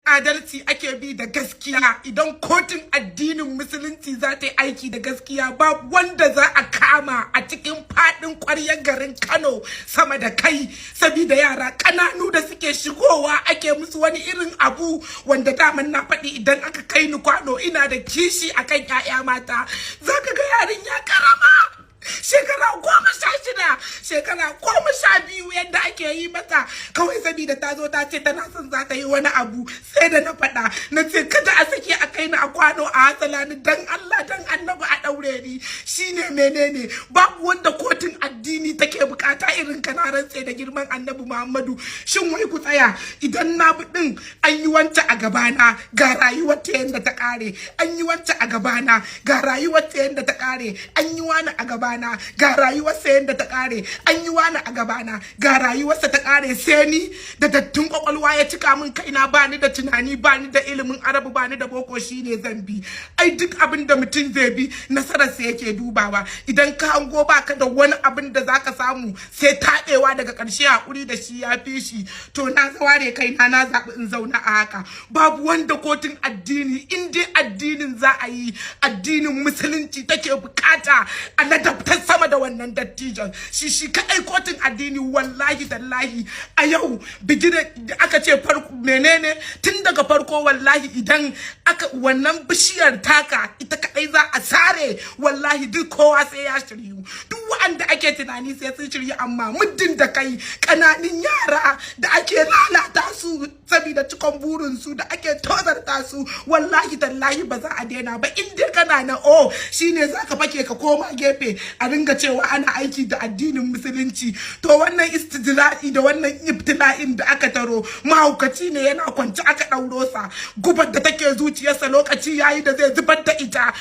Adalci ake bi da gaskiya. Idan kotun addinin Musulunci za ta yi aiki da gaskiya, ba wanda za a kama a cikin fadin ƙwaryar garin Kano sama da kai, sabida yara ƙananu da suke shigowa ake musu wani irin abu wanda daman na faɗi, idan aka kai ni kwano, ina da kishi akan 'ya'ya mata. Zaka ga yarinya karama, shekara 16, shekara 12, yadda ake yi mata kawai saboda ta zo ta ce tana son za ta yi wani abu. Sai da na faɗa, na ce kada a sake a kai ni a kwano a hatsala ni, dan Allah dan Annabi a ɗaure ni. Shine menene? Babu wanda kotun addini take bukata irin ka, na rantse da girman Annabi Muhammadu. Shin wai ku tsaya, idan na bi din, an yi wance a gabana, ga rayuwar ta yanda ta kare. An yi wance a gabana, ga rayuwar ta yanda ta kare. An yi wani a gabana, ga rayuwarsa yanda ta kare. An yi wani a gabana, ga rayuwarsa ta kare. Sai ni da dattin kwakwalwa ya cika min kaina, ba ni da tunani, ba ni da ilimin Arabu, ba ni da boko, shine zan bi. Ai duk abin da mutum zai bi, nasararsa yake dubawa. Idan ka hango baka da wani abin da zaka samu sai taɓewa daga ƙarshe, hakuri da shi ya fi shi. To, na ware kaina, na zaɓi in zauna a haka. Babu wanda kotun addini, in dai addinin za a yi, addinin Musulunci take bukata a ladabtar sama da wannan dattijon. Shi kaɗai kotun addini, wallahi tallahi, a yau bigire aka ce farko menene, tun daga farko, wallahi idan aka wannan bishiyar taka ita kaɗai za a sare, wallahi duk kowa sai ya shiryu, duk wa'anda ake tunani sai sun shiryu. Amma muddin da kai ƙananan yara da ake lalata su saboda cikon burinsu, da ake tozarta su, wallahi tallahi ba za a daina ba. In dai kana na oh, shine zaka fake ka koma gefe a ringa cewa ana aiki da addinin Musulunci. To, wannan istijla'i da wannan ibtila'in da aka taro, mahaukaci ne yana kwance aka ɗauro sa. Gubar da take zuciyarsa, lokaci yayi da zai zubar da ita.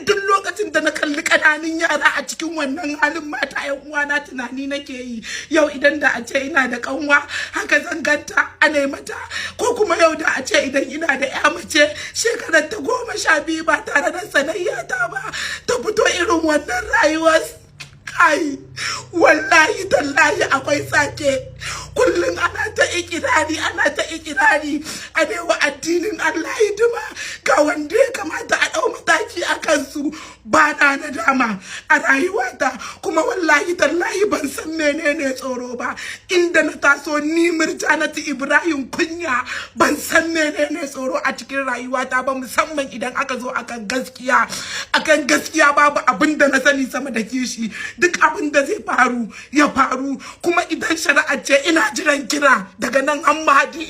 Duk lokacin da na kalli ƙananan yara a cikin wannan halin, mata yan uwana, tunani nake yi, yau idan da a ce ina da kanwa, haka zan ganta ana mata? Ko kuma yau da a ce idan ina da ya mace, shekarar ta 12, ba tare da sanayya ta ba, ta fito irin wannan rayuwar? Kai, wallahi tallahi akwai sake. Kullum ana ta ikirari, ana ta ikirari a wa addinin Allah hidima, ga wanda ya kamata a ɗau mataki a kansu. Ba na nadama a rayuwata, kuma wallahi tallahi ban san menene tsoro ba. Inda na taso ni, Murjanatu Ibrahim Kunya, ban san menene tsoro a cikin rayuwata ba, musamman idan aka zo akan gaskiya. Akan gaskiya babu abin da na sani sama da kishi. Duk abin da zai faru ya faru. Kuma idan shari'a ce, ina jiran kira daga nan an Mahadi.